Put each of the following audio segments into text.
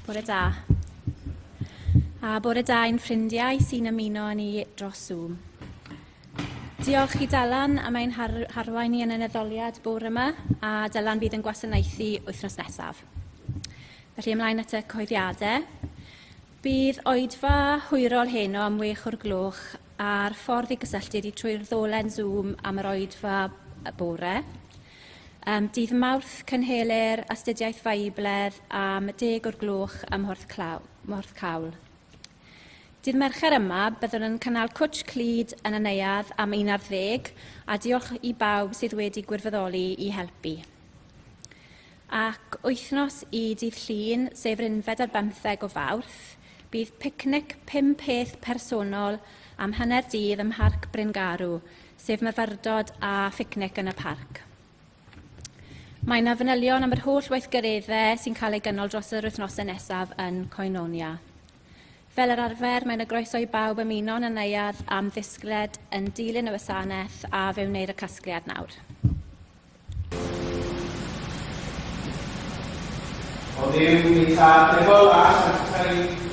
Bore da. A bore da i'n ffrindiau sy'n ymuno â ni dros Zoom. Diolch i Dylan am ein har harwain ni yn y addoliad bore yma, a Dylan fydd yn gwasanaethu wythnos nesaf. Felly ymlaen at y cyhoeddiadau. Bydd oedfa hwyrol heno am 6 o'r gloch a'r ffordd i gysylltu ydy trwy'r ddolen Zoom am yr oedfa bore. Dydd Mawrth cynhelir astudiaeth Feibledd am 10 o'r gloch ym Mhorthcawl. Dydd Mercher yma, byddwn yn cynnal cwtsh clyd yn y neuadd am 11 a diolch i bawb sydd wedi gwirfoddoli i helpu. Ac wythnos i dydd Llun, sef yr unfed ar bymtheg o Fawrth, bydd picnic pum peth personol am hanner dydd ym Mharc Bryn Garw, sef myfyrdod a phicnic yn y parc. Mae yna fanylion am yr holl weithgareddau sy'n cael ei gynnal dros yr wythnosau nesaf yn Koinonia. Fel yr arfer, mae yna groeso i bawb ymuno yn y neuadd am ddisgled yn dilyn y wasanaeth a fe wneir y casgliad nawr. O Dduw, ni Tad nefol a sanctaidd,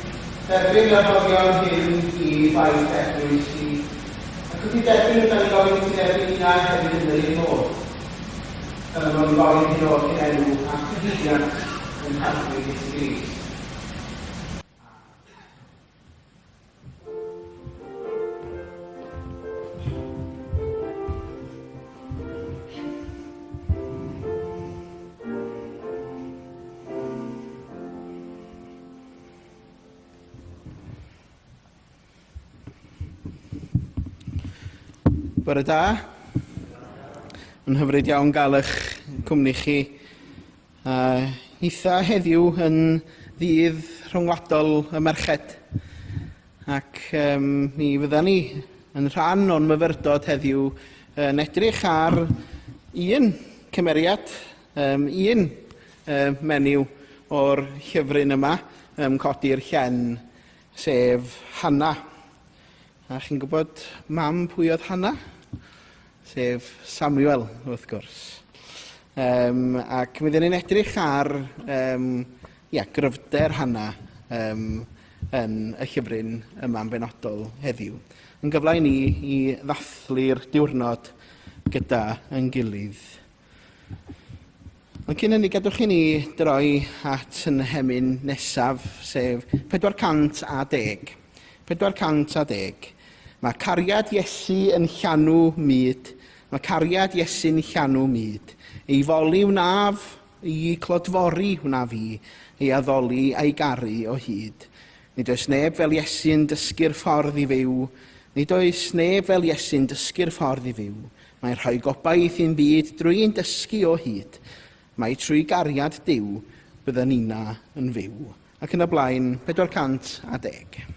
derbyn y rhoddion hyn i waith eglwys di, ac wrth i derbyn rydyn ni'n gofyn i ti dderbyn nina hefyd yn yr un modd. Gan y modd i gofyn hyn oll yn enw a chydlyniant yn Arglwydd Iesu Grist. Bore da. Yn hyfryd iawn gael eich cwmni chi. Eitha heddiw yn ddydd rhyngwladol y merched. Ac um, mi fydda ni yn rhan o'n myfyrdod heddiw yn edrych ar un cymeriad, um, un um, menyw o'r llyfryn yma, um, codi'r llen, sef Hanna. A chi'n gwybod mam pwy oedd Hanna? Sef Samuel, wrth gwrs. Um, ac mi ddyn ni'n edrych ar um, ia, gryfder Hanna um, yn y llyfryn yma'n benodol heddiw. Yn gyfle i ni i ddathlu'r diwrnod gyda yn gilydd. Ond cyn hynny, gadwch i ni droi at yn hemyn nesaf, sef 410. 410. Mae cariad Iesu yn llanw myd. Mae cariad Iesu'n llanw myd. Ei foli wnaf, i clodfori wnaf i, ei addoli a'i garu o hyd. Nid oes neb fel Iesu'n dysgu'r ffordd i fyw. Nid oes neb fel Iesu'n dysgu'r ffordd i fyw. Mae'n rhoi gobaith i'n byd drwy ein dysgu o hyd. Mai trwy gariad Duw bydden nina yn fyw. Ac yn y blaen, 410.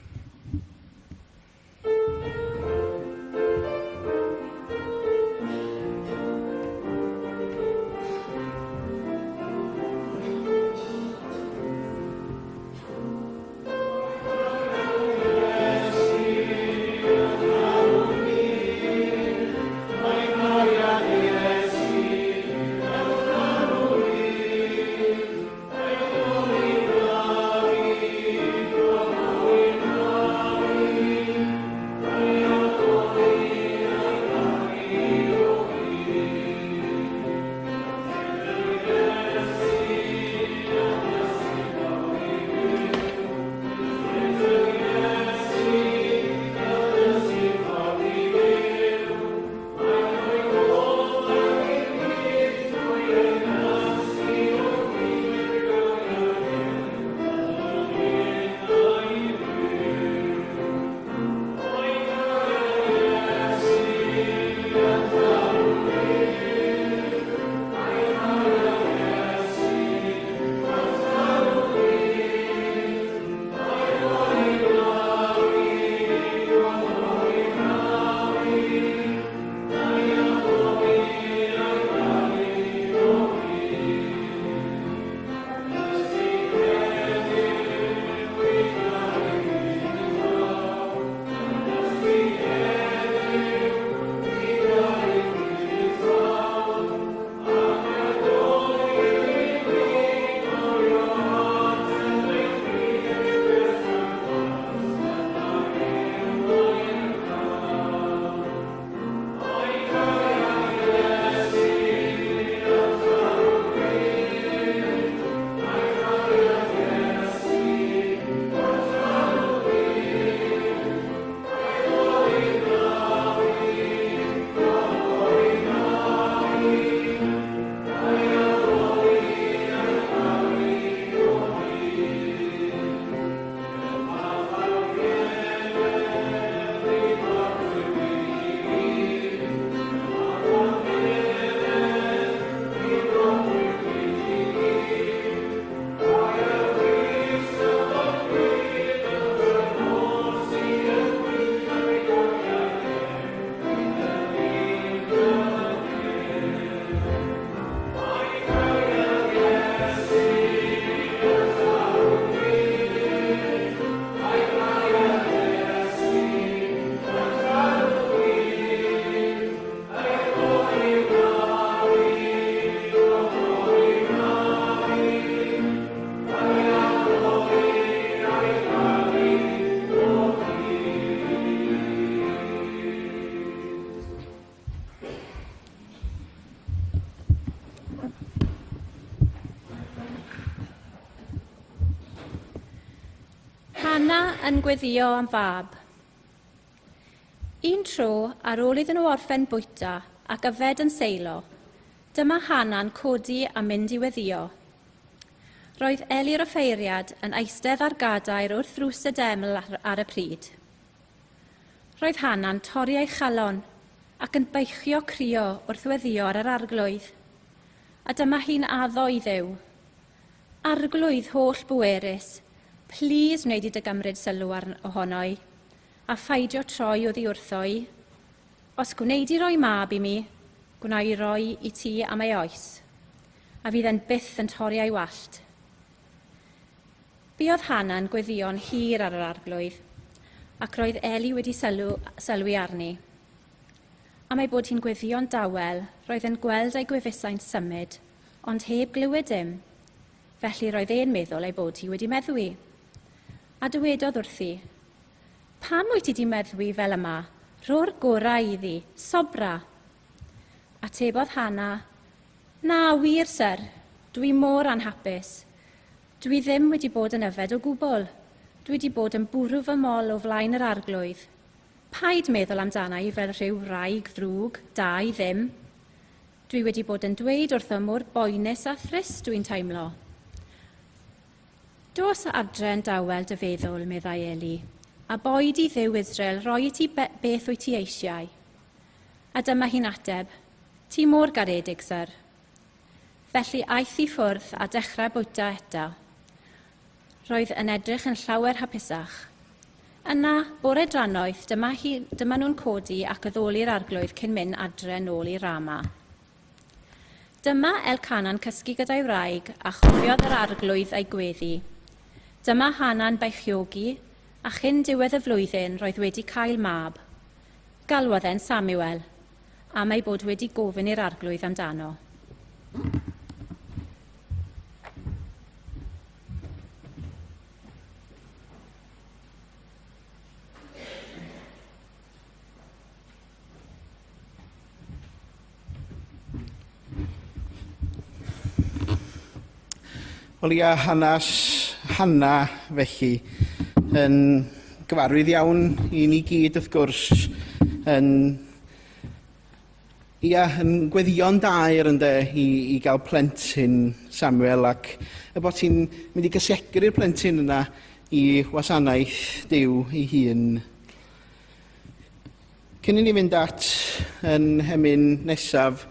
Hanna yn gweddïo am fab. Un tro, ar ôl iddyn nhw orffen bwyta ac yfed yn Seilo, dyma Hanna'n codi a mynd i weddïo. Roedd Eli'r offeiriad yn eistedd ar gadair wrth ddrws y deml ar y pryd. Roedd Hanna'n torri ei chalon ac yn beichio crio wrth weddïo ar yr Arglwydd. A dyma hi'n addo i Dduw, Arglwydd holl bwerus, plîs wneud i dy gymryd sylw ar ohono i, a pheidio troi oddi wrtho i. Os gwnei di roi mab i mi, gwna i roi i ti am ei oes, a fydd e'n byth yn torri ei wallt. Buodd Hannah'n gweddïo'n hir ar yr Arglwydd, ac roedd Eli wedi sylw, sylwi arni. Am ei bod hi'n gweddïo'n dawel, roedd e'n gweld ei gwefusau'n symud, ond heb glywed dim. Felly roedd e'n meddwl ei bod hi wedi meddwi. A dywedodd wrthi, Pam wyt ti 'di meddwi fel yma? Rho'r gorau iddi, sobra! Atebodd Hannah, Na, wir, syr, dwi mor anhapus. Dwi ddim wedi bod yn yfed o gwbl. Dwi 'di bod yn bwrw fy mol o flaen yr Arglwydd. Paid meddwl amdana i fel rhyw wraig ddrwg, da i ddim. Dwi wedi bod yn dweud wrtho mor boenus a thrist dwi'n teimlo. Dos adre yn dawel dy feddwl, meddai Eli, a boed i Dduw Israel roi i ti be beth wyt ti eisiau. A dyma hi'n ateb, Ti mor garedig, syr. Felly aeth i ffwrdd a dechrau bwyta eto. Roedd yn edrych yn llawer hapusach. Yna, bore drannoeth, dyma, hi, dyma nhw'n codi ac addoli'r Arglwydd cyn mynd adre nôl i Rama. Dyma Elcana'n cysgu gyda'i wraig a chofiodd yr Arglwydd ei gweddi. Dyma Hana'n beichiogi, a chyn diwedd y flwyddyn roedd wedi cael mab. Galwodd e'n Samuel, am ei bod wedi gofyn i'r Arglwydd amdano. Wel ia, hanes Hanna felly yn gyfarwydd iawn i ni gyd wrth gwrs yn Ia, yn gweddïo'n daer ynde i i gael plentyn Samuel ac y bod ti'n mynd i gysegru'r plentyn yna i wasanaeth Duw ei hun. Cyn i ni fynd at yn hemyn nesaf,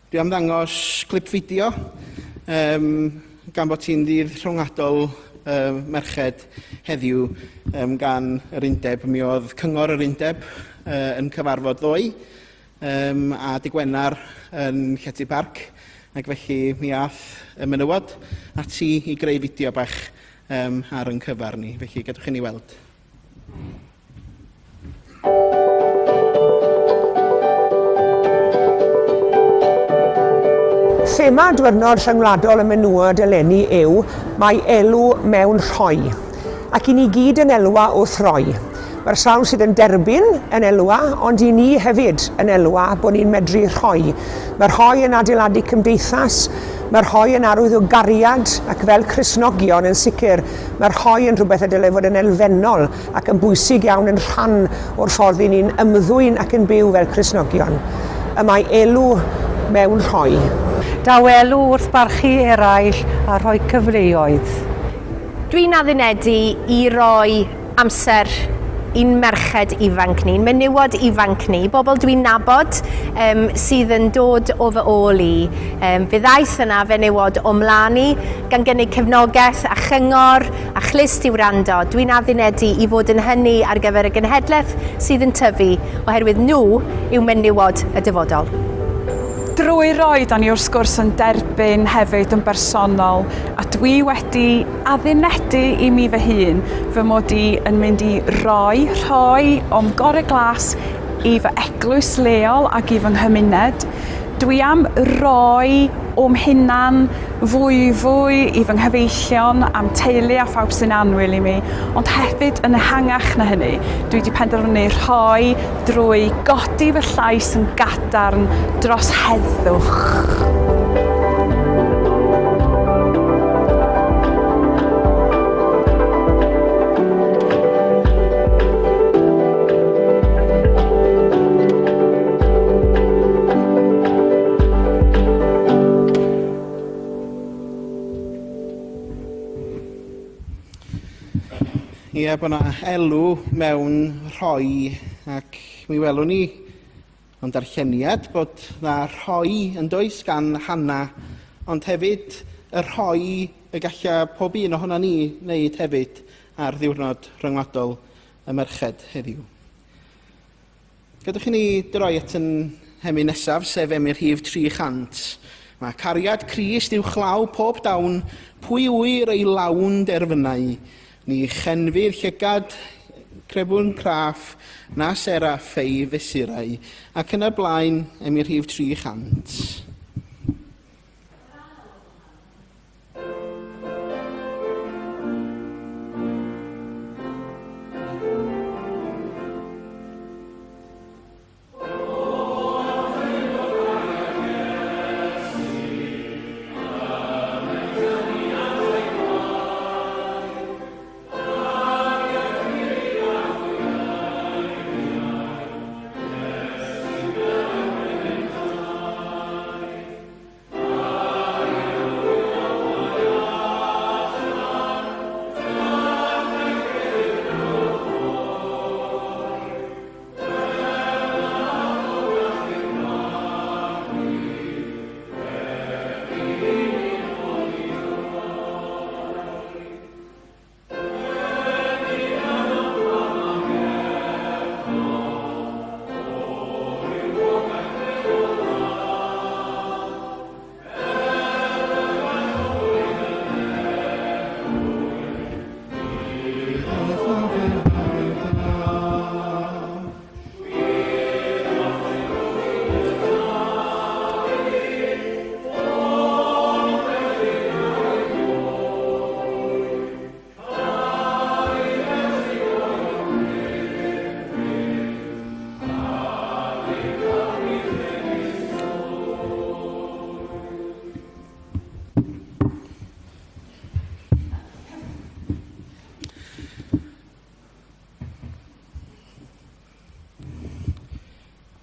dwi am ddangos clip fideo um, gan bod ti'n ddydd rhwngwladol uh, merched heddiw um, gan yr undeb. Mi oedd cyngor yr undeb uh, yn cyfarfod ddoe um, a dy Gwener yn Llety Parc, ac felly mi ath y menywod ati i greu fideo bach um, ar yn cyfer ni. Felly gadwch i ni weld. Thema Diwrnod Rhyngwladol y Menywod eleni yw Mae elw mewn rhoi. Ac i ni gyd yn elwa wrth roi. Mae'r sawl sydd yn derbyn yn elwa, ond i ni hefyd yn elwa bod ni'n medru rhoi. Mae rhoi yn adeiladu cymdeithas, mae rhoi yn arwydd o gariad, ac fel Cristnogion yn sicr, mae rhoi yn rhywbeth y dylai fod yn elfennol ac yn bwysig iawn yn rhan o'r ffordd i ni'n ymddwyn ac yn byw fel Cristnogion. Y mae elw mewn rhoi. Daw elw wrth barchu eraill a rhoi cyfleoedd. Dwi'n addunedi i roi amser i'n merched ifanc ni, i'n menywod ifanc ni, bobl dwi'n nabod um, sydd yn dod o fy ôl i. Um, fe ddaeth yna fenywod o mlaen i, gan gynnig cefnogaeth a chyngor a chlust i wrando. Dwi'n addunedi i fod yn hynny ar gyfer y genhedlaeth sydd yn tyfu, oherwydd nhw yw menywod y dyfodol. Drwy roi, da ni wrth gwrs yn derbyn hefyd yn bersonol, a dwi wedi addunedu i mi fy hun fy mod i yn mynd i roi, rhoi o'm gore glas i fy eglwys leol ac i fy nghymuned. Dwi am roi o'm hunan fwyfwy i fy nghyfeillion a'm teulu a phawb sy'n annwyl i mi, ond hefyd yn ehangach na hynny, dwi wedi penderfynu rhoi drwy godi fy llais yn gadarn dros heddwch. Ie, bod yna elw mewn rhoi, ac mi welwn ni ond darlleniad bod na rhoi yn does gan Hanna, ond hefyd y rhoi y galla pob un ohono ni wneud hefyd ar ddiwrnod rhyngwladol y merched heddiw. Gadewch i ni droi at yn hemyn nesaf, sef emyn rhif 300. Mae cariad Crist uwchlaw pob dawn, pwy ŵyr ei lawn derfynau. Ni chenfydd llygad crebwn craff, na seraff ei fesurau. Ac yn y blaen, emyn rhif 300.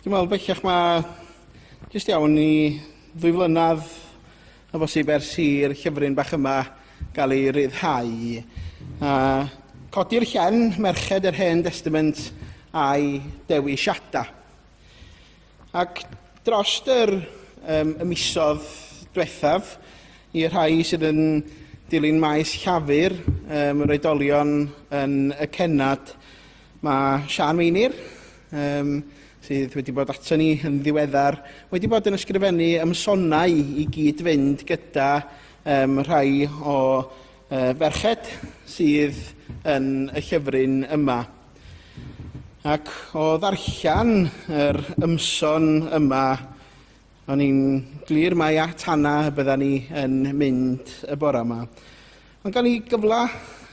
Dwi'n meddwl bellach mae jyst iawn i ddwy flynedd o bosib ers i'r llyfryn bach yma gael ei ryddhau. A codi'r llen, Merched yr Hen Destament a'i dewisiadau. Ac drost yr um, y misodd diwethaf, i'r rhai sydd yn dilyn maes llafur um, yr oedolion yn y cenad, mae Siân Meinir, um, sydd wedi bod ato ni yn ddiweddar, wedi bod yn ysgrifennu ymsonau i gyd fynd gyda um, rhai o uh, ferched sydd yn y llyfryn yma. Ac o ddarllen yr ymson yma, o'n i'n glir mai at Hana y bydda ni yn mynd y bore yma. Ond gawn ni gyfle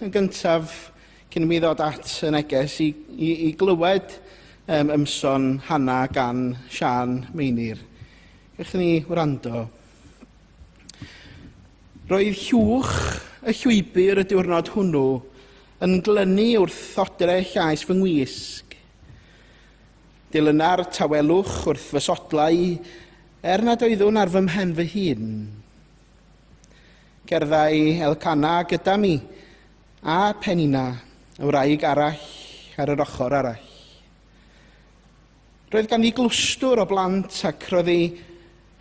yn gyntaf cyn i mi ddod at y neges i, i, i glywed um, ymson Hana gan Siân Meinir. Gewch ni wrando. Roedd llwch y llwybr y diwrnod hwnnw yn glynu wrth odre llaes fy ngwisg. Dilyna'r tawelwch wrth fy sodlau, er nad oeddwn ar fy mhen fy hun. Cerddai Elcana gyda mi, a Penina, y wraig arall ar yr ochr arall. Roedd ganddi glwstwr o blant ac roedd ei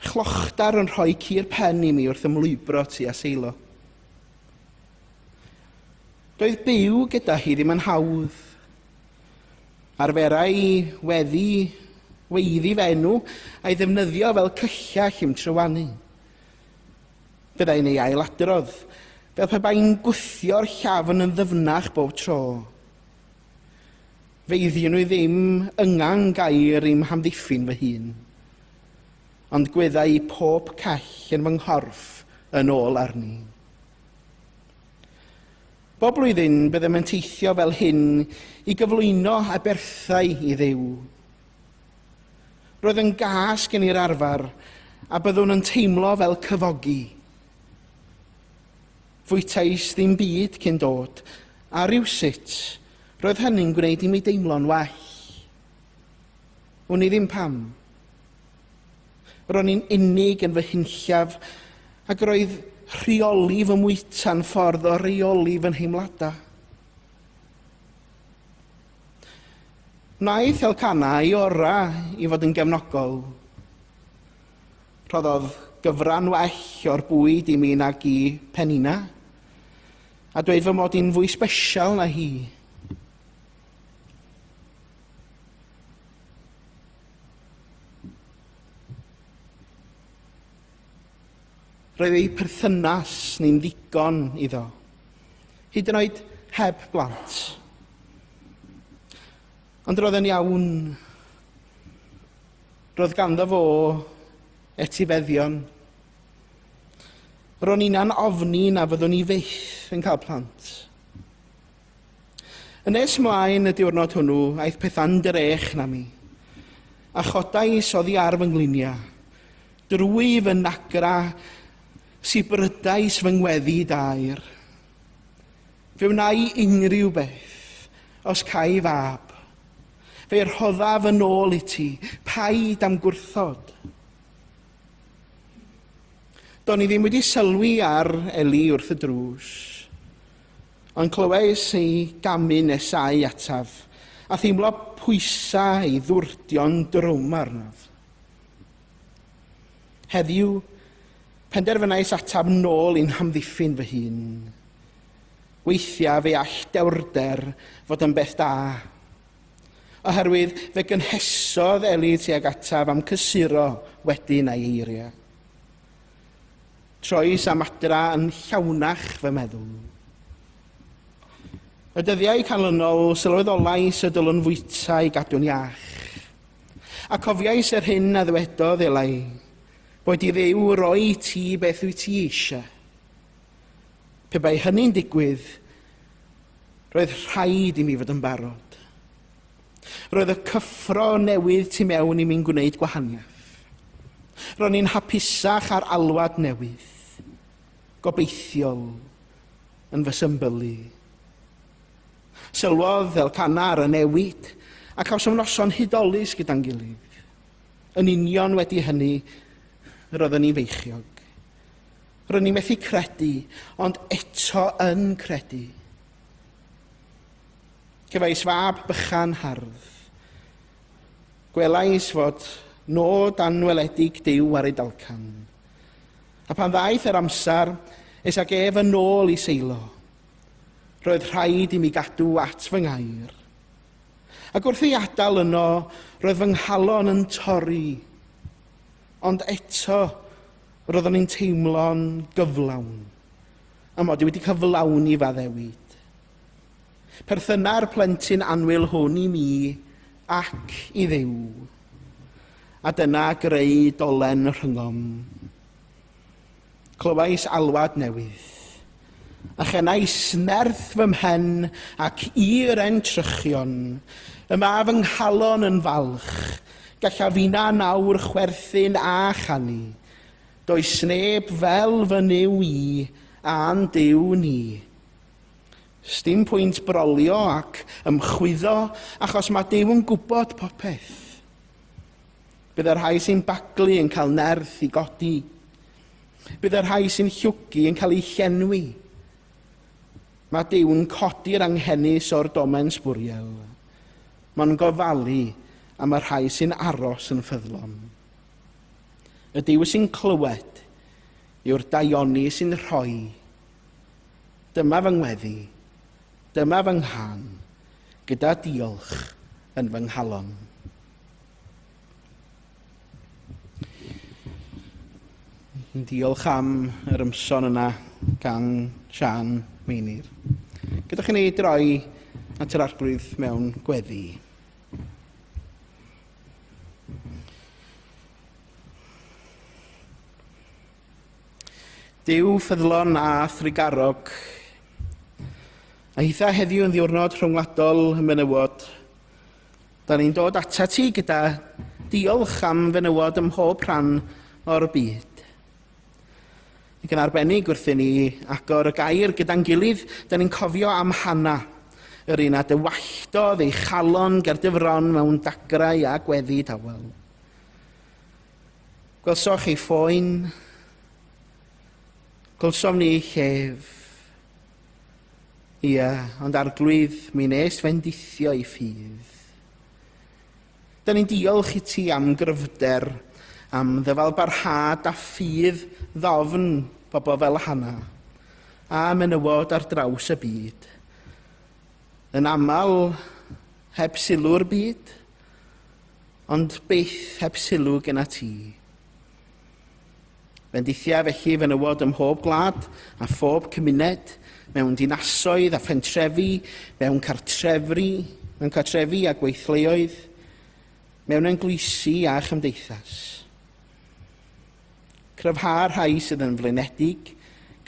chlochdar yn rhoi cur pen i mi wrth ymlwybro tua Seilo. Doedd byw gyda hi ddim yn hawdd. Arferai weddi weiddi fy enw a'i ddefnyddio fel cyllell i'm trywanu. Byddai'n ei ailadrodd, fel pe bai'n gwthio'r llafn yn ddyfnach bob tro. Feiddiwn i ddim yngan gair i'm hamddiffyn fy hun, ond gweddai pob cell yn fy nghorff yn ôl arni. Bob blwyddyn byddem yn teithio fel hyn i gyflwyno aberthau i Dduw. Roedd yn gas gen i'r arfer a byddwn yn teimlo fel cyfogi. Fwytais ddim byd cyn dod, a rywsut, roedd hynny'n gwneud i mi deimlo'n well. Wn i ddim pam. Ro'n i'n unig yn fy hunllef ac roedd rheoli fy mwyta'n ffordd o reoli fy nheimladau. Wnaeth Elcana ei ora i fod yn gefnogol. Rhoddodd gyfran well o'r bwyd i mi nag i Penina, a dweud fy mod i'n fwy sbesial na hi. Roedd ei perthynas ni'n ddigon iddo, hyd yn oed heb blant. Ond roedd e'n iawn. Roedd ganddo fo etifeddion. Ro'n inna'n ofni na fyddwn i fyth yn cael plant. Yn nes mlaen y diwrnod hwnnw, aeth pethau'n drech na mi, a chodais oddi ar fy ngliniau. Drwy fy nagra, sibrydais fy ngweddi daer. Fe wna i unrhyw beth, os ca i fab. Fe rhoddaf yn ôl i ti, paid â'm gwrthod. Do'n i ddim wedi sylwi ar Eli wrth y drws. Ond clywais ei gamu nesáu ataf, a theimlo pwysau ei ddwrdio'n drwm arnaf. Heddiw, penderfynais atab nôl i'n hamddiffyn fy hun. Weithiau fe all dewrder fod yn beth da. Oherwydd fe gynhesodd Eli tuag ataf am cysuro wedyn a'i eiriau. Troes am adra yn llawnach fy meddwl. Y dyddiau canlynol, sylweddolais y dylwn fwyta i gadw'n iach. A cofiais yr hyn a ddywedodd Elai, boed i Dduw roi ti beth wyt ti eisiau. Pe bai hynny'n digwydd, roedd rhaid i mi fod yn barod. Roedd y cyffro newydd tu mewn i mi'n gwneud gwahaniaeth. Ro'n i'n hapusach ar alwad newydd, gobeithiol, yn fy symbylu. Sylwodd Elcana ar y newid, a cawsom noson hudolus gyda'n gilydd. Yn union wedi hynny, roeddwn i'n feichiog. Ro'n i'n methu credu, ond eto yn credu. Cefais fab bychan hardd. Gwelais fod nod anweledig Duw ar ei dalcan. A pan ddaeth yr amser, es ag ef yn ôl i Seilo. Roedd rhaid i mi gadw at fy ngair. Ac wrth ei adael yno, roedd fy nghalon yn torri. Ond eto, roeddwn i'n teimlo'n gyflawn. A mod i wedi cyflawni fy addewid. Perthyna'r plentyn annwyl hwn i mi ac i Dduw. A dyna greu dolen rhyngom. Clywais alwad newydd, a chenais nerth fy mhen ac i'r entrychion. Y mae fy nghalon yn falch, gallaf finna nawr chwerthin a chanu. Does neb fel fy Nuw i, a'n Duw ni. Sdim pwynt brolio ac ymchwyddo, achos mae Duw yn gwybod popeth. Bydd y rhai sy'n baglu yn cael nerth i godi. Bydd y rhai sy'n llwgu yn cael eu llenwi. Mae Duw'n codi'r anghenus o'r domen sbwriel. Mae'n gofalu am y rhai sy'n aros yn ffyddlon. Y Duw sy'n clywed yw'r daioni sy'n rhoi. Dyma fy ngweddi, dyma fy nghân, gyda diolch yn fy nghalon. Diolch am yr ymson yna gan Sian Meinir. Gyda chi ni droi at yr Arglwydd mewn gweddi. Duw ffyddlon a thrugarog, a hitha heddiw yn ddiwrnod rhyngwladol y menywod, da ni'n dod ata ti gyda diolch am fenywod ym mhob rhan o'r byd. Ac yn arbennig wrth i ni agor y gair gyda'n gilydd, da ni'n cofio am Hana, yr un a dywalltodd ei chalon ger dy fron mewn dagrau a gweddi tawel. Gwelsoch ei phoen, gwelsom ni ei llef. Ia, ond arglwydd, mi nes fendithio ei ffydd. Da ni'n diolch i ti am gryfder, am ddyfalbarhad a ffydd ddofn bobl fel Hana, a menywod ar draws y byd. Yn aml heb sylw'r byd, ond byth heb sylw gyda ti. Bendithia felly fenywod ym mhob gwlad a phob cymuned, mewn dinasoedd a phentrefi, mewn cartrefri, mewn cartrefi a gweithleoedd, mewn eglwysi a chymdeithas. Cryfha'r rhai sydd yn flinedig,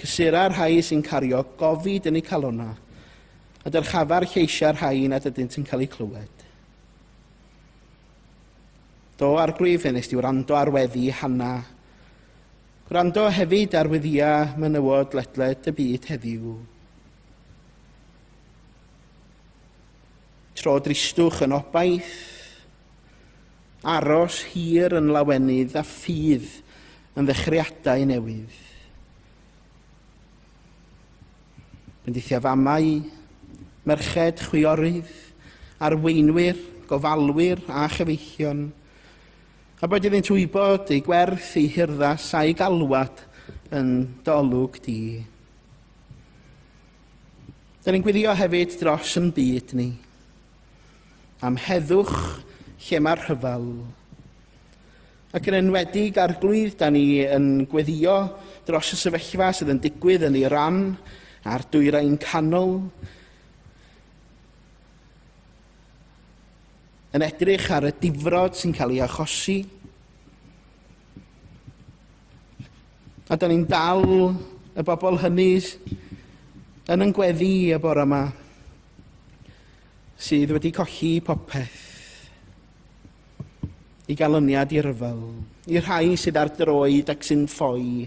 cysura'r rhai sy'n cario gofid yn eu calonnau, a dyrchafa'r lleisiau'r rhai nad ydynt yn cael eu clywed. Do, Arglwydd, fe wnes di wrando ar weddi Hanna. Gwrando hefyd ar weddïau menywod ledled y byd heddiw. Tro dristwch yn obaith, aros hir yn lawenydd a ffydd yn ddechreuadau newydd. Bendithia famau, merched, chwiorydd, arweinwyr, gofalwyr a chyfeillion, a bod iddynt wybod ei gwerth, ei hurddas a'i galwad yn dy olwg di. Da ni'n gwylio hefyd dros yn byd ni, am heddwch lle mae'r rhyfel, Ac yn enwedig, Arglwydd, da ni yn gweddio dros y sefyllfa sydd yn digwydd yn Iran a'r Dwyrain Canol, yn edrych ar y difrod sy'n cael ei achosi. A da ni'n dal y bobl hynny yn yn gweddi y bore yma sydd wedi colli popeth. I ganlyniad i ryfel, i'r rhai sydd ar droed ac sy'n ffoi,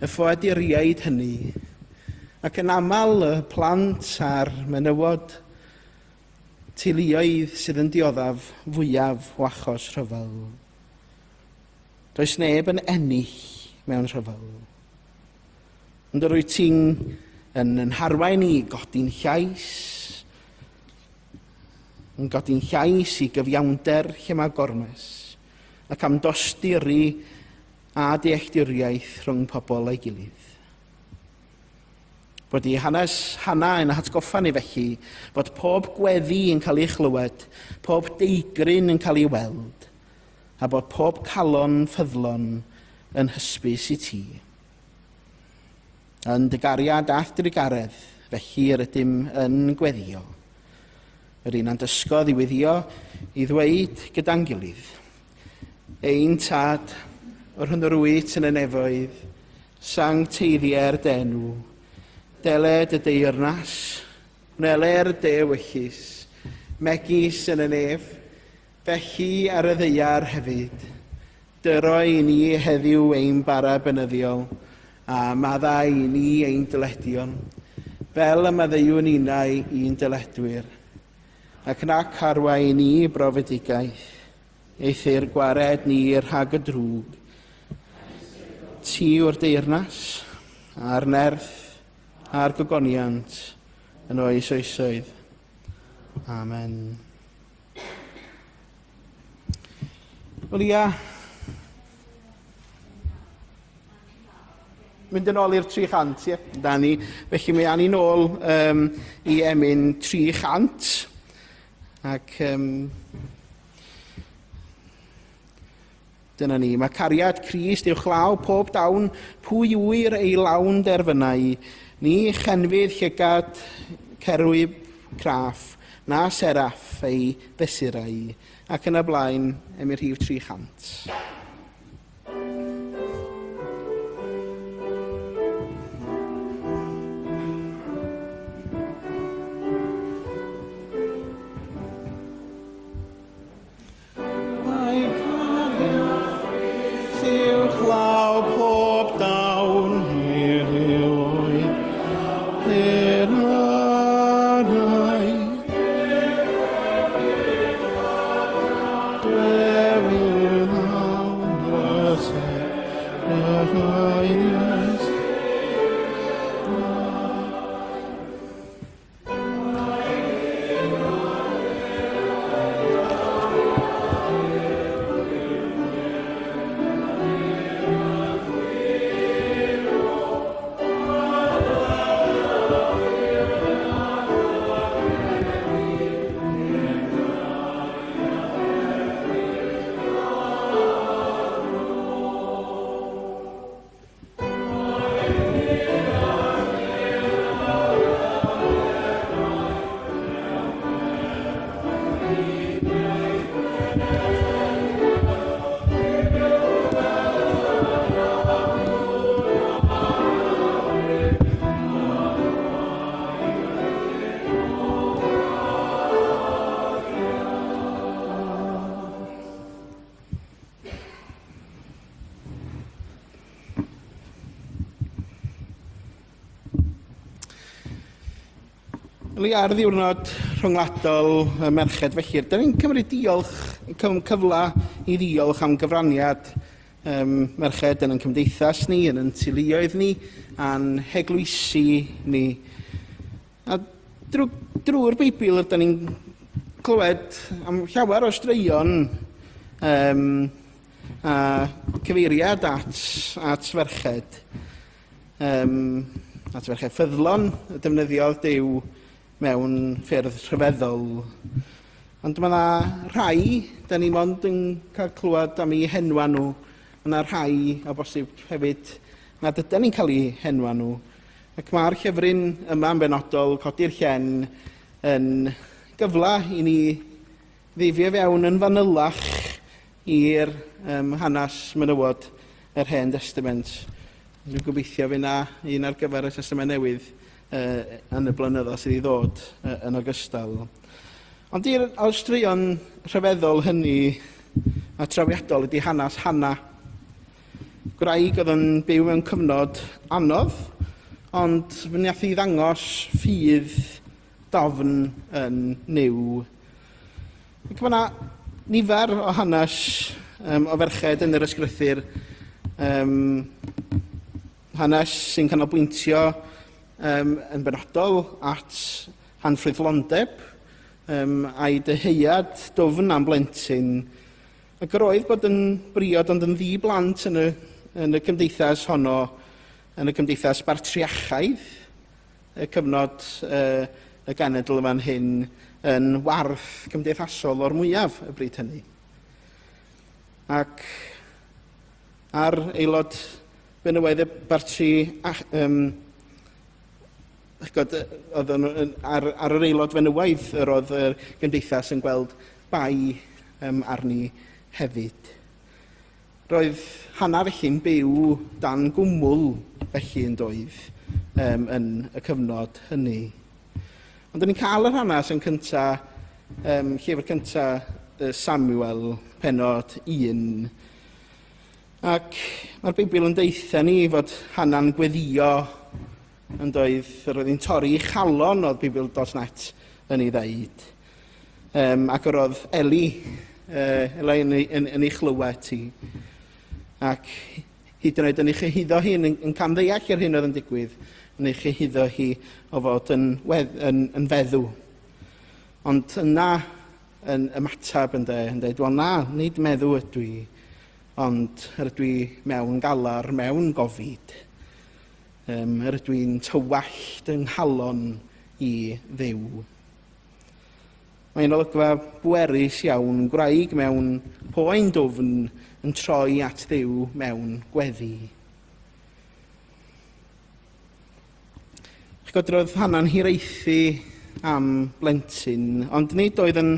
y ffoaduriaid hynny, ac yn aml y plant a'r menywod, teuluoedd sydd yn dioddef fwyaf o achos rhyfel. Does neb yn ennill mewn rhyfel. Ond yr wyt ti'n yn, yn harwain i godi'n llais, yn godi'n llais i gyfiawnder lle mae gormes, ac am dosturi a dealltwriaeth rhwng pobl a'i gilydd. Bod i hanes Hana yn hatgoffa ni felly fod pob gweddi yn cael ei chlywed, pob deigryn yn cael ei weld, a bod pob calon ffyddlon yn hysbys i ti. Yn dy gariad a'th drugaredd, felly yr ydym yn gweddio. Yr un a'n dysgodd i weddio i ddweud gyda'n gilydd, Ein Tad, yr hwn yr wyt yn y nefoedd, sancteiddier dy enw, deled y deyrnas, wneler dy ewyllys, megis yn y nef, felly ar y ddaear hefyd. Dyro i ni heddiw ein bara beunyddiol, a maddau i ni ein dyledion, fel y maddeuwn ninnau i'n dyledwyr. Ac nac arwain i ni brofedigaeth, eithr gwared ni rhag y drwg. Ti yw'r deyrnas, a'r nerth, a'r gogoniant, yn oes oesoedd. Amen. Wel ia, mynd yn ôl i'r 300, ie, da ni. Felly mae ani nôl um, i emyn 300. Ac um, dyna ni. Mae cariad Crist uwchlaw pob dawn, pwy ŵyr ei lawn derfynau. Ni chenfydd llygad cerwyb craff, na seraff ei fesurau. Ac yn y blaen, emyn rhif 300. Mae cariad uwchlaw pob dawn erioed er arau. Dewin awr. Wel, ar ddiwrnod rhyngwladol y merched felly, da ni'n cymryd diolch, cyfle i ddiolch am gyfraniad um, merched yn ein cymdeithas ni, yn ein teuluoedd ni, a'n heglwysi ni. A drwy, drwy'r Beibl, da ni'n clywed am llawer o straeon um, a cyfeiriad at, at ferched. Um, at ferched ffyddlon y defnyddiodd Duw mewn ffyrdd rhyfeddol. Ond mae yna rhai, da ni mond yn cael clywed am eu henwa nhw, mae yna rhai o bosib hefyd nad ydyn ni'n cael eu henwa nhw. Ac mae'r llyfryn yma yn benodol, Codi'r Llen, yn gyfle i ni ddeifio fewn yn fanylach i'r um, hanes menywod yr Hen Destament. Dwi'n gobeithio fydd yna un ar gyfer y Testament Newydd uh, yn y blynyddoedd sydd i ddod uh, yn ogystal. Ond i'r straeon rhyfeddol hynny a trawiadol ydy hanes Hana. Gwraig oedd yn byw mewn cyfnod anodd, ond fe wnaeth hi ddangos ffydd dofn yn Nuw. Ac mae yna nifer o hanes um, o ferched yn yr ysgrythyr, um, hanes sy'n canolbwyntio um, yn benodol at hanffrwythlondeb um, a'i dyheuad dwfn am blentyn. Ac yr oedd bod yn briod ond yn ddi-blant yn y, yn y cymdeithas honno, yn y cymdeithas bartriachaidd, y cyfnod uh, y genedl fan hyn yn warth cymdeithasol o'r mwyaf y bryd hynny. Ac ar aelod benywaidd y barti um, chgod, oedd yn, ar, ar yr aelod fenywaidd yr oedd y gymdeithas yn gweld bai um, arni hefyd. Roedd Hana felly'n byw dan gwmwl felly yn doedd um, yn y cyfnod hynny. Ond dyn ni'n cael yr hanes yn cynta, um, llyfr cynta Samuel, penod 1. Ac mae'r Beibl yn deutha ni fod Hana'n gweddio yn doedd, yr oedd hi'n torri ei chalon oedd Beibl.net yn ei ddeud. Um, ac yr oedd Eli, uh, Eli yn, yn, yn ei chlywed hi. Ac hyd yn oed yn ei chyhuddo hi, yn, yn camddeall yr hyn oedd yn digwydd, yn ei chyhuddo hi o fod yn, wedd, yn, yn feddw. Ond yna yn ymateb yn, de, yn dweud, wel na, nid meddw ydw i, ond yr ydw i mewn galar, mewn gofid. Um, yr ydw i'n tywallt yng nghalon i Dduw. Mae'n olygfa bwerus iawn, gwraig mewn poen dwfn yn troi at Dduw mewn gweddi. Chgodrodd Hana'n hiraethu am blentyn, ond nid oedd yn...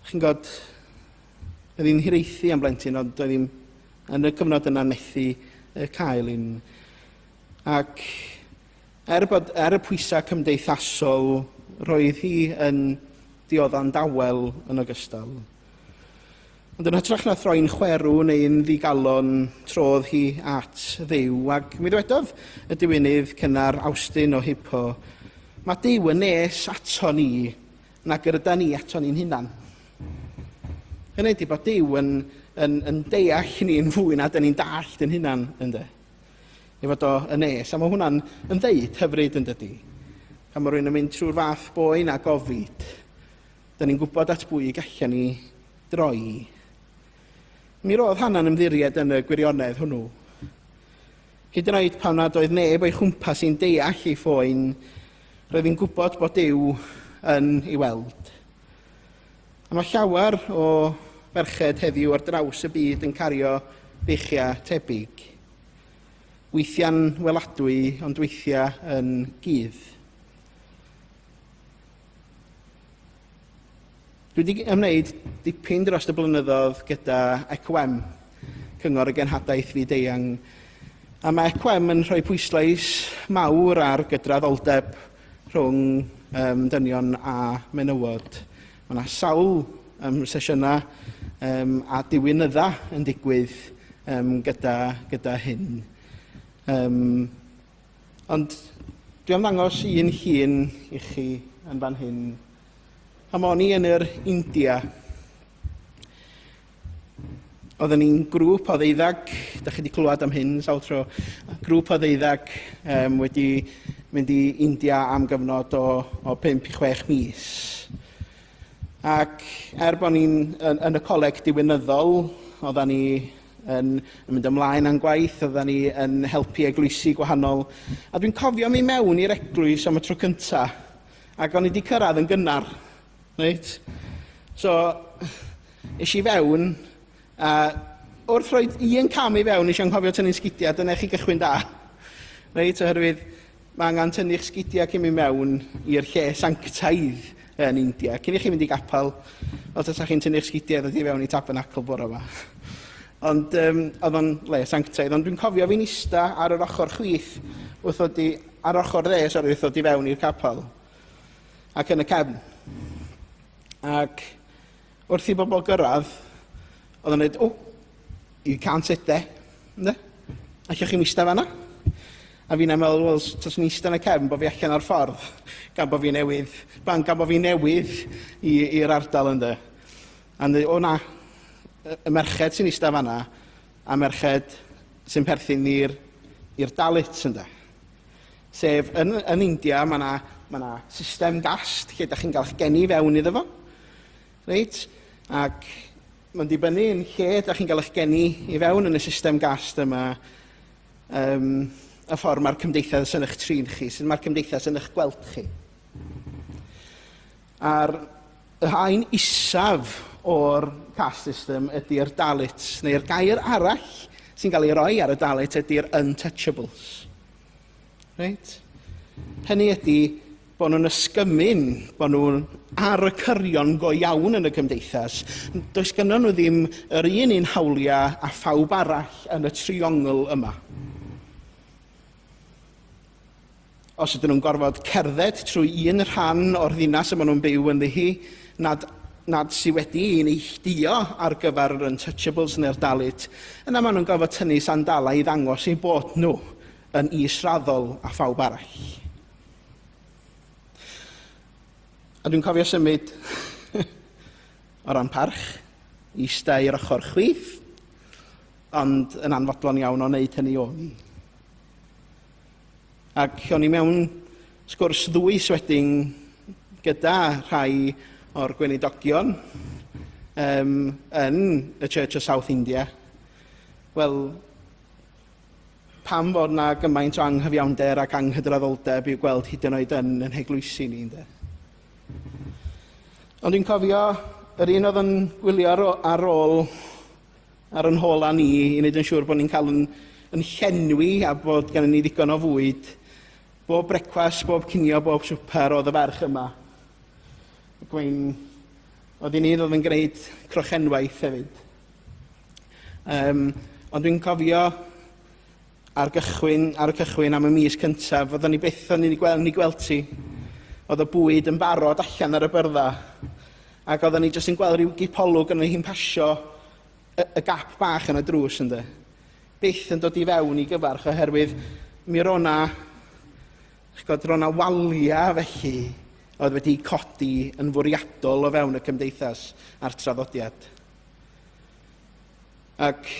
Chi'n gwybod, oedd hi'n hiraethu am blentyn, ond oedd hi'n yn y cyfnod yna methu cael un. Ac Er bod er y pwysau cymdeithasol, roedd hi yn diodda'n dawel yn ogystal. Ond yn hytrach na throi'n chwerw neu'n ddigalon, trodd hi at Dduw, ac mi ddywedodd y diwinydd cynnar Awstin o Hippo, mae Duw yn nes ato ni nag yr yda ni ato ni'n hunan. Hynny ydy bod Duw yn, yn, yn deall ni'n fwy na dyn ni'n dallt yn hunan, ynddo. Ei fod o yn nes. A mae hwnna'n yn ddeud hyfryd yn dydy. Pan mae rhywun yn mynd trwy'r fath boen a gofid, da ni'n gwybod at bwy y gallan ni droi. Mi roedd Hana'n ymddiried yn y gwirionedd hwnnw. Hyd yn oed pan nad oedd neb o'i chwmpas i'n deall ei phoen, roedd hi'n gwybod bod Duw yn ei weld. A mae llawer o ferched heddiw ar draws y byd yn cario beichiau tebyg. Weithiau'n weladwy, ond weithiau yn gudd. Dwi wedi ymwneud dipyn dros y blynyddoedd gyda ECWM, Cyngor y Genhadaeth Fyd-eang, a mae ECWM yn rhoi pwyslais mawr ar gydraddoldeb rhwng um, dynion a menywod. Mae yna sawl um, sesiynau um, a diwinydda yn digwydd um, gyda, gyda hyn. Um, ond Dwi am ddangos un llun i chi yn fan hyn. Pan o'n i yn yr India, oedden ni'n grŵp o ddeuddag, da chi wedi clywed am hyn sawl tro, grŵp o ddeuddag um, wedi mynd i India am gyfnod o, o 5 i 6 mis. Ac er bod ni'n yn, yn y coleg diwinyddol, oedden ni yn, yn mynd ymlaen â'n gwaith, oedden ni yn helpu eglwysi gwahanol. A dwi'n cofio mi mewn i'r eglwys am y tro cynta, ac o'n i wedi cyrraedd yn gynnar. Reit? So, es i fewn, a wrth rhoi un cam i fewn, nes i anghofio tynnu'n sgidiau, dyna chi gychwyn da. Reit, oherwydd Mae angen tynnu'ch sgidiau cyn mynd mewn i'r lle sanctaidd yn India. Cyn i chi fynd i gapel, fel tasa chi'n tynnu'ch sgidiau ddod i fewn i tabernacl bore yma. Ond um, oedd o'n le sanctaidd. Ond dwi'n cofio fi'n ista ar yr ochr chwith wrth ddod i, ar ochr dde, sori, wrth ddod i fewn i'r capel. Ac yn y cefn. Ac wrth i bobl gyrraedd, oedd o'n dweud, oh, You can't sit there. Ynde? Allwch chi'm ista fan'na. A fi'n meddwl, wel, taswn i'n ista yn y cefn, bod fi allan o'r ffordd, gan bod fi newydd, ban, gan bod fi newydd i'r ardal ynde. A dweud, o na, y merched sy'n ista fan'na, a merched sy'n perthyn i'r i'r Dalits ynde. Sef, yn, yn India, mae yna ma 'na system gast lle da chi'n cael eich geni fewn iddo fo. Reit? Ac Mae'n dibynnu yn lle ydych chi'n cael eich geni i fewn yn y system gast yma, um, y ffordd mae'r cymdeithas yn eich trin chi, sut mae'r cymdeithas yn eich gweld chi. A'r y haen isaf o'r caste system ydy'r Dalits, neu'r gair arall sy'n cael ei roi ar y Dalit ydy'r untouchables. Reit? Hynny ydy bod nhw'n ysgymun, bod nhw'n ar y cyrion go iawn yn y cymdeithas. Does gynnon nhw ddim yr un un hawliau a phawb arall yn y triongl yma. Os ydyn nhw'n gorfod cerdded trwy un rhan o'r ddinas y maen nhw'n byw ynddi hi, nad, nad sydd wedi ei neilltuo ar gyfer yr untouchables neu'r Dalit, yna maen nhw'n gorfod tynnu sandalau i ddangos eu bod nhw yn israddol a phawb arall. A dwi'n cofio symud o ran parch i ista i'r ochr chwith, ond yn anfodlon iawn o wneud hynny o'n i. Ac o'n i mewn sgwrs ddwys wedyn gyda rhai o'r gweinidogion um, yn y Church of South India. Wel, pam fod 'na gymaint o anghyfiawnder ac anghydraddoldeb i'w gweld hyd yn oed yn yn heglwysi ni, ynde? Ond dwi'n cofio yr un oedd yn gwylio ar, ar ôl ar yn hôl â ni i wneud yn siŵr bod ni'n cael yn, yn llenwi a bod gennym ni ddigon o fwyd. Bob brecwast, bob cinio, bob swper oedd y ferch yma. Ac mae'n... Oedd hi'n un oedd yn gwneud crochenwaith hefyd. Um, ond dwi'n cofio ar, gychwyn, ar y cychwyn am y mis cyntaf, oedden ni byth o'n i'n gweld, ni gweld ti. Oedd y bwyd yn barod allan ar y byrdda. Ac oedden ni jyst yn gweld rhyw gipolwg yn hi'n pasio y, y gap bach yn y drws ynddo. Byth yn dod i fewn i gyfarch oherwydd mi ro'na, ch'god, ro'na walia felly oedd wedi codi yn fwriadol o fewn y cymdeithas a'r traddodiad. Ac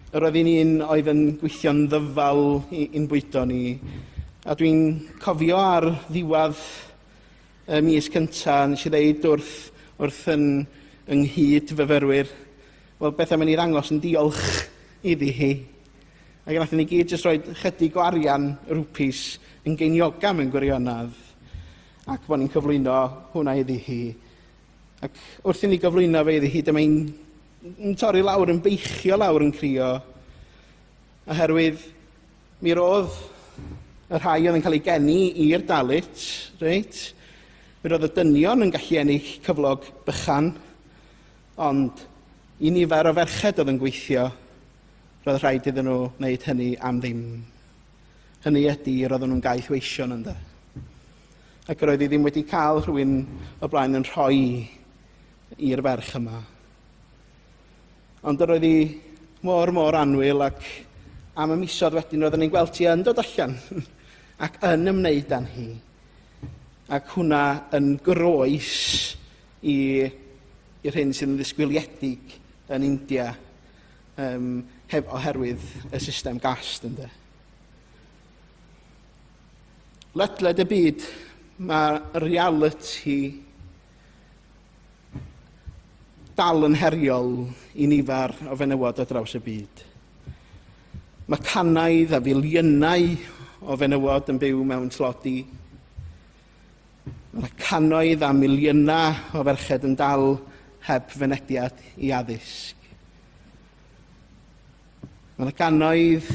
yr oedd hi'n un oedd yn gweithio'n ddyfal i'n bwydo ni. A dwi'n cofio ar ddiwedd y mis cynta, nes i ddeud wrth, wrth yn, ynghyd fyfyrwyr, wel, beth am i ni ddangos yn diolch iddi hi. Ac wnaethon ni gyd jyst rhoi chydig o arian, rwpis, yn geinioga mewn gwirionedd, ac bod ni'n cyflwyno hwnna iddi hi. Ac wrth i ni gyflwyno fe iddi hi, dyma hi'n torri lawr, yn beichio lawr yn crio, oherwydd mi roedd y rhai oedd yn cael eu geni i'r Dalit, reit? Mi roedd y dynion yn gallu ennill cyflog bychan, ond i nifer o ferched oedd yn gweithio, roedd rhaid iddyn nhw wneud hynny am ddim. Hynny ydy, roedden nhw'n gaeth weision ynddo. Ac roedd hi ddim wedi cael rhywun o blaen yn rhoi i'r ferch yma. Ond yr oedd hi mor, mor annwyl ac am y misoedd wedyn roeddwn ni'n gweld ti yn dod allan. ac yn ymwneud â hi. Ac hwnna yn groes i i'r hyn sydd yn ddisgwyliedig yn India um, heb, oherwydd y system gast ynde. Ledled y byd mae reality dal yn heriol i nifer o fenywod ar draws y byd. Mae cannoedd a filiynau o fenywod yn byw mewn tlodi. Mae cannoedd a miliynau o ferched yn dal heb fynediad i addysg. Mae yna gannoedd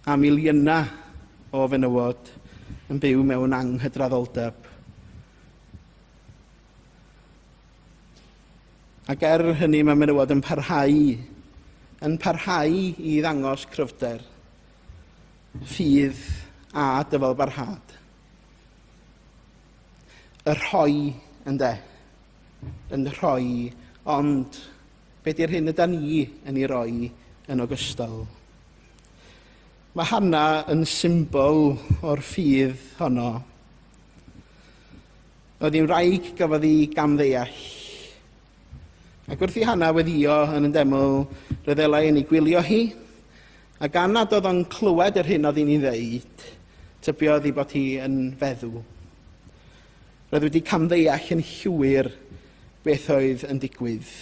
a miliynau o fenywod yn byw mewn anghydraddoldeb. Ac er hynny mae menywod yn parhau, yn parhau i ddangos cryfder, ffydd a dyfalbarhad. Y rhoi, ynde, yn rhoi, ond be di'r hyn yda ni yn ei roi yn ogystal? Mae Hanna yn symbol o'r ffydd honno. Oedd hi'n wraig gafodd ei gamddeall. Ac wrth i Hanna weddio yn y deml, roedd Elai yn ei gwylio hi, a gan nad oedd o'n clywed yr hyn oedd hi'n ei ddeud, tybiodd ei bod hi yn feddw. Roedd wedi camddeall yn llwyr beth oedd yn digwydd.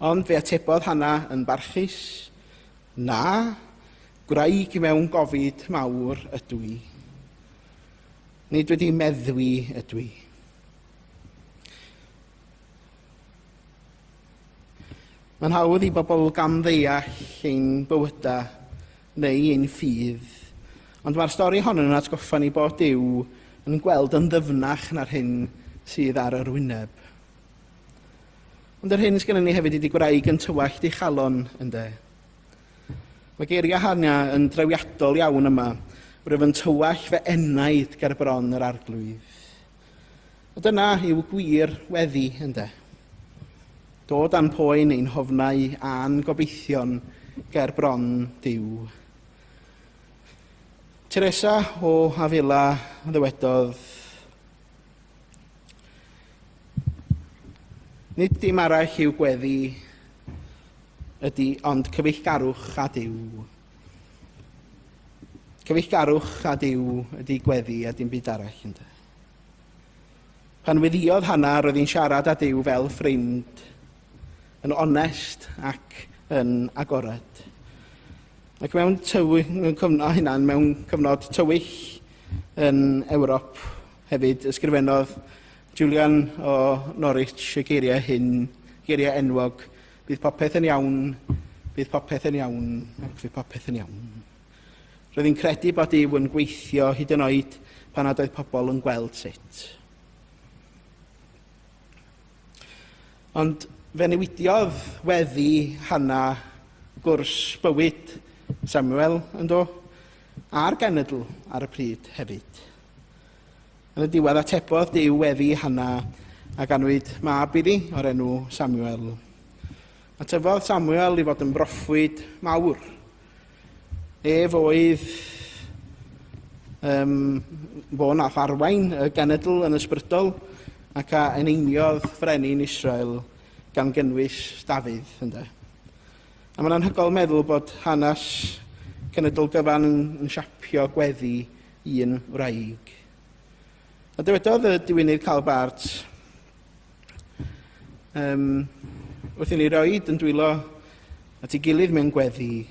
Ond fe atebodd Hanna yn barchus, Na, gwraig mewn gofid mawr ydw i. Nid wedi meddwi ydw i. Mae'n hawdd i bobl gamddeall ein bywydau neu ein ffydd, ond mae'r stori hon yn atgoffa ni bod Duw yn gweld yn ddyfnach na'r hyn sydd ar yr wyneb. Ond yr hyn sgynnon ni hefyd ydy gwraig yn tywallt ei chalon, ynde. Mae geiriau Hana yn drawiadol iawn yma. Rwyf yn tywallt fy enaid ger bron yr arglwydd. A dyna yw gwir weddi, ynde. Dod â'n poen ein hofnau a'n gobeithion ger bron Duw. Teresa o Avila ddywedodd, Nid dim arall i'w gweddi ydy ond cyfeillgarwch â Duw. Cyfeillgarwch â Duw ydy gweddi a dim byd arall ynde. Pan weddïodd Hana, roedd hi'n siarad â Duw fel ffrind, yn onest ac yn agored. Ac mewn, tywy, mewn cyfnod hynna'n mewn cyfnod tywyll yn Ewrop hefyd, ysgrifennodd Julian o Norwich y geiriau hyn, geiriau enwog, bydd popeth yn iawn, bydd popeth yn iawn, ac fydd popeth yn iawn. Roedd hi'n credu bod Duw yn gweithio hyd yn oed pan nad oedd pobl yn gweld sut. Ond fe newidiodd weddi Hanna gwrs bywyd Samuel yn do, a'r genedl ar y pryd hefyd. Yn y diwedd atebodd Duw weddi Hanna a ganwyd mab iddi o'r enw Samuel. A tyfodd Samuel i fod yn broffwyd mawr. Ef oedd um, fo nath arwain y genedl yn ysbrydol ac a eneiniodd frenin Israel gan gynnwys Dafydd. Ynde. A mae'n anhygoel meddwl bod hanes cenedl gyfan yn, yn siapio gweddi un wraig. A dywedodd y diwynydd Karl Barth, um, wrth i ni roed yn dwylo at ei gilydd mewn gweddi,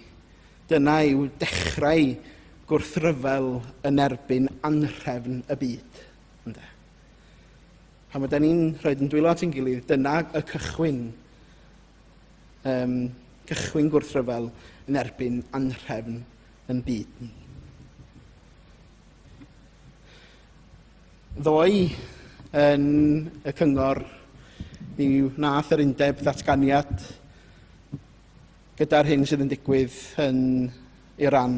dyna yw dechrau gwrthryfel yn erbyn anhrefn y byd. Ynde? Pan ydyn ni'n rhoi yn dwylo at ein gilydd, dyna y cychwyn, um, cychwyn gwrthryfel yn erbyn anhrefn yn byd ni. Ddoe yn y cyngor, mi wnaeth yr undeb ddatganiad gyda'r hyn sydd yn digwydd yn Iran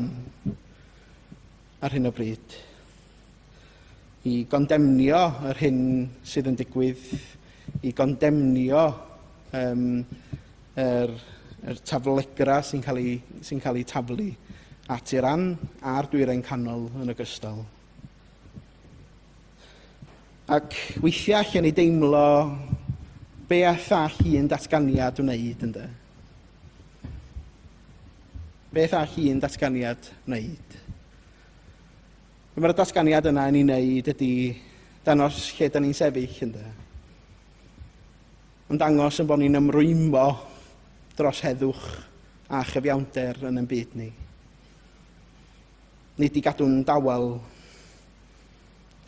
ar hyn o bryd. I gondemnio yr hyn sydd yn digwydd, i gondemnio um, yr, yr taflegra sy'n cael ei, sy cael ei taflu at Iran a'r Dwyrain Canol yn ogystal. Ac weithiau allan ni deimlo beth all un datganiad wneud, ynde? Beth all un datganiad wneud? Mae'r datganiad yna yn ei wneud ydy dangos lle da ni'n sefyll, ynde? Yn dangos yn bod ni'n ymrwymo dros heddwch a chyfiawnder yn ein byd ni. Nid i gadw'n dawel,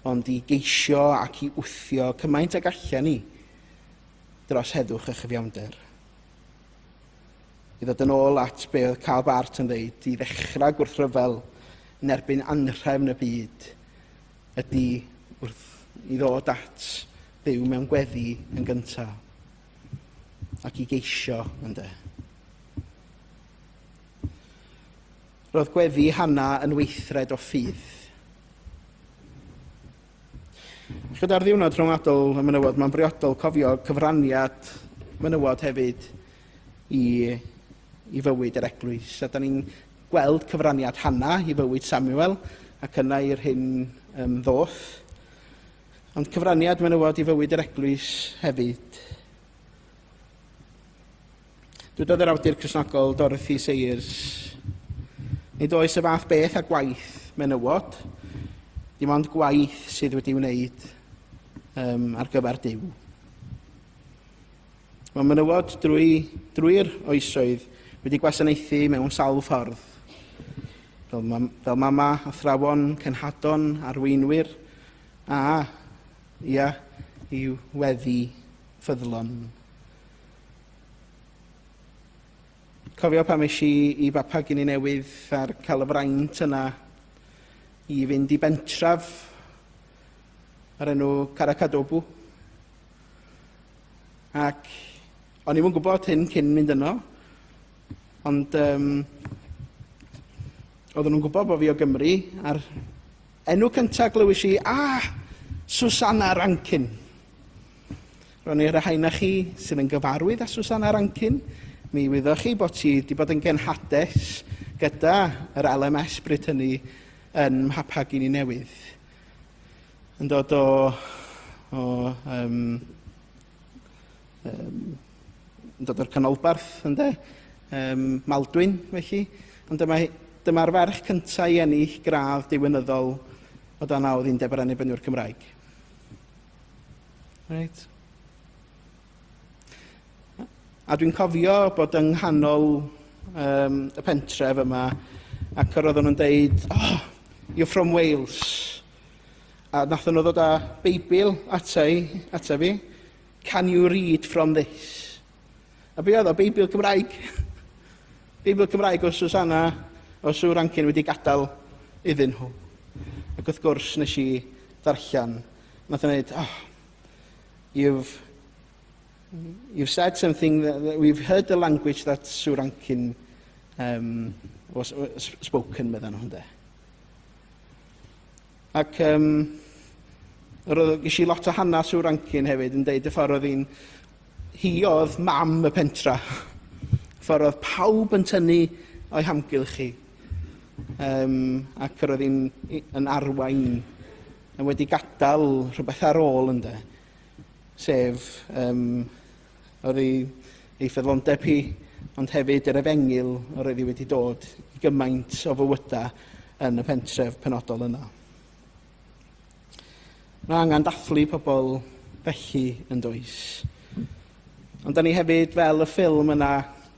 ond i geisio ac i wthio cymaint ag allan ni dros heddwch a chyfiawnder. I ddod yn ôl at be oedd Karl Barth yn ddeud, i ddechrau gwrthryfel yn erbyn anhrefn y byd ydy wrth i ddod at Dduw mewn gweddi yn gyntaf ac i geisio ynde. Roedd gweddi Hanna yn weithred o ffydd. Gyda'r ddiwrnod rhyngwladol y menywod, mae'n briodol cofio cyfraniad menywod hefyd i, i fywyd yr eglwys. A da ni'n gweld cyfraniad Hanna i fywyd Samuel ac yna i'r hyn um, ddoth. Ond cyfraniad menywod i fywyd yr eglwys hefyd. Dwedodd yr awdur Cristnogol Dorothy Sayers, Nid oes y fath beth â gwaith menywod, dim ond gwaith sydd wedi wneud um, ar gyfer Duw. Mae menywod drwy, drwy'r oesoedd wedi gwasanaethu mewn sawl ffordd. Fel, mam, fel mama, athrawon, cenhadon, arweinwyr, a, ia, i weddi ffyddlon. Cofio pan es i i Bapua Guinea Newydd a'r cael y fraint yna i fynd i bentref o'r enw Carakadobu. Ac o'n i'm yn gwybod hyn cyn mynd yno, ond um, oedden nhw'n gwybod bod fi o Gymru, a'r enw cyntaf glywys i, ah, Susanna Rankin. Ro'n i'r rhai na chi sydd yn gyfarwydd â Susanna Rankin, mi wyddoch chi bod ti wedi bod yn genhades gyda yr LMS bryd hynny yn Mhapua Guinea Newydd. Yn dod o, o um, um, yn dod o'r canolbarth, ynde? Um, Maldwyn, felly. Ond dyma, dyma'r ferch cyntaf i ennill gradd diwinyddol o dan nawdd Undeb yr Annibynwyr Cymraeg. Reit. A dwi'n cofio bod yng nghanol um, y pentref yma ac yr oedden nhw'n deud, oh, you're from Wales. A nathon nhw ddod â Beibl ata, i, ata fi. Can you read from this? A be oedd o? Beibl Cymraeg. Beibl Cymraeg o Susanna, o Sue Rankin wedi gadael iddyn nhw. Ac wrth gwrs nes i ddarllen. Nath o'n dweud, oh, you've, you've said something that, that we've heard the language that Sue Rankin um, was, was spoken, meddyn nhw, ynde. Ac um, roedd, ges i lot o hanes Sue Rankin hefyd yn deud y ffordd oedd hi'n... Hi oedd mam y pentra. Ffordd oedd pawb yn tynnu o'i hamgylch hi. Um, ac roedd hi'n yn arwain yn wedi gadael rhywbeth ar ôl ynde. Sef um, oedd ei, ei ffyddlondeb hi, ond hefyd yr efengyl yr oedd hi wedi dod i gymaint o fywydau yn y pentref penodol yna. Mae angen dathlu pobl felly yn does. Ond da ni hefyd, fel y ffilm yna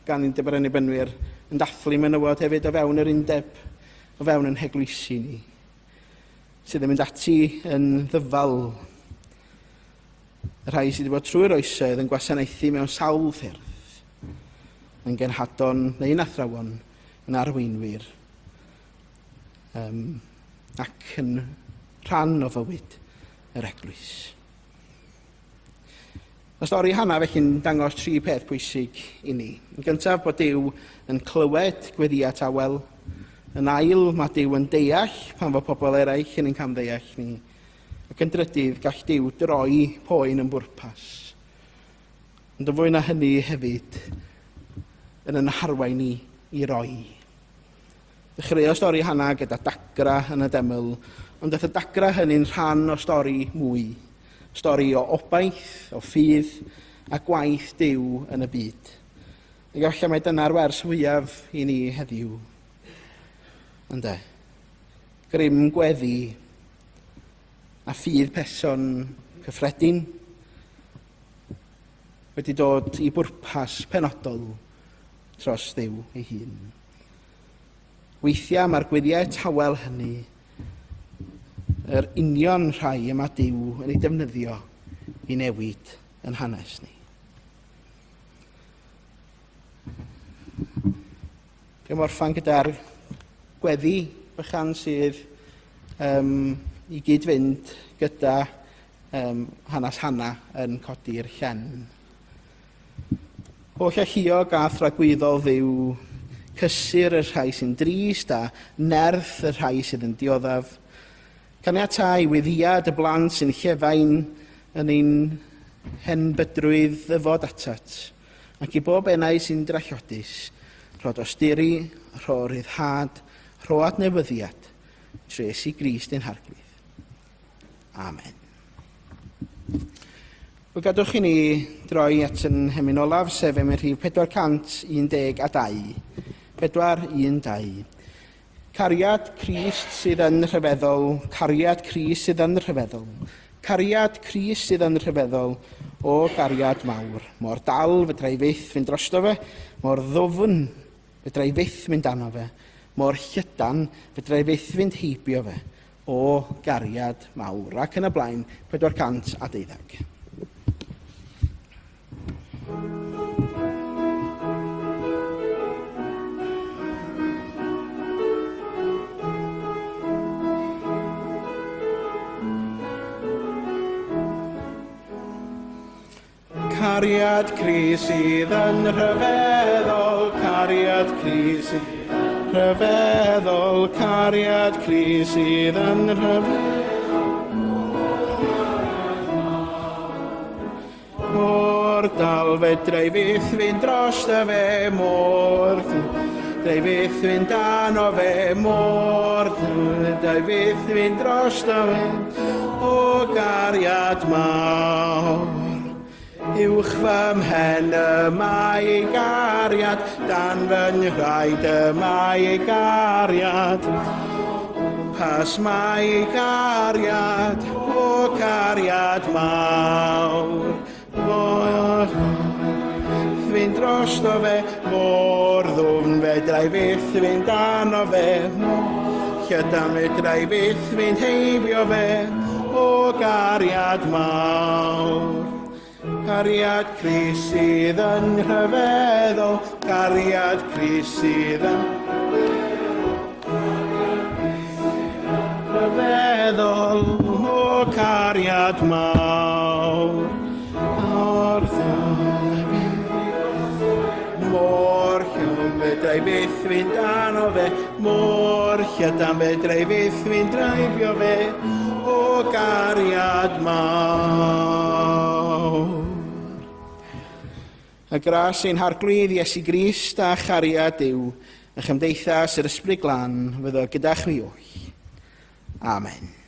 gan Undeb yr Annibynwyr, yn dathlu menywod hefyd o fewn yr undeb, o fewn yn heglwysi ni, sydd yn mynd ati yn ddyfal y rhai sydd wedi bod trwy'r oesoedd yn gwasanaethu mewn sawl ffyrdd, yn genhadon neu'n athrawon, yn arweinwyr, um, ac yn rhan o fywyd yr eglwys. Mae stori Hana felly'n dangos tri peth pwysig i ni. Yn gyntaf, bod Duw yn clywed gweddïau tawel. Yn ail, mae Duw yn deall pan fo pobl eraill yn ein camddeall ni. Ac yn drydydd, gall Duw droi poen yn bwrpas. Ond yn fwy na hynny hefyd, yn yn harwain ni i roi. Ddechreuodd stori Hana gyda dagra yn y deml, ond daeth y dagra hynny'n rhan o stori mwy. Stori o obaith, o ffydd, a gwaith Duw yn y byd. Ac efallai mai dyna'r wers fwyaf i ni heddiw. Ynde? Grym gweddi a ffydd person cyffredin wedi dod i bwrpas penodol tros Dduw ei hun. Weithiau mae'r gweddiau tawel hynny yr union rhai y mae Duw yn ei defnyddio i newid yn hanes ni. Dwi'n orffan gyda'r gweddi bychan sydd um, i gyd fynd gyda um, hanes Hana yn codi'r llen. Holl alluog a thragwyddol Dduw, cysur y rhai sy'n drist a nerth y rhai sydd yn dioddef. Caniatâ i weddïad y blant sy'n llefain yn ein henbydrwydd ddyfod atat, ac i bob enau sy'n drallodus, rho dosturi, rho ryddhad, rho adnewyddiad, tres i Grist ein Harglwydd. Amen. Wel, gadwch i ni droi at yn hemyn olaf, sef emyn rhif 412. 412. Cariad Crist sydd yn rhyfeddol, cariad Crist sydd yn rhyfeddol. Cariad Crist sydd yn rhyfeddol, o gariad mawr. Mor dal fedra i fyth fynd drosto fe, mor ddwfn fedra i fyth mynd dano fe, mor llydan fedra i fyth fynd heibio fe, O gariad mawr. Ac yn y blaen, 412. Cariad Crist sydd yn rhyfeddol, cariad Crist sydd yn rhyfeddol, cariad Crist sydd yn rhyfeddol. Mor dal fedra i fyth fynd dros dy fe, mor fedra i fyth fynd dan o fe, mor fedra i fyth fynd dros dy fe, o gariad mawr. Uwch fy mhen y mae ei gariad, dan fy nhraed y mae ei gariad. Pas mae ei gariad, o cariad mawr. Mor fynd drosto fe, mor ddwfn fedrai fyth fynd dano fe, mor llydan fedrai fyth fynd heibio fe, o gariad mawr. Cariad Crist sydd yn rhyfeddol, cariad Crist sydd yn rhyfeddol, o cariad mawr. O'r Mor llwm fedrai fyth fynd dano fe, mor llydan fedrai fyth fynd draibio fe, o gariad mawr. Y gras ein Harglwydd Iesu Grist a chariad Duw, a chymdeithas yr Ysbryd Glân fyddo gyda chwi oll. Amen.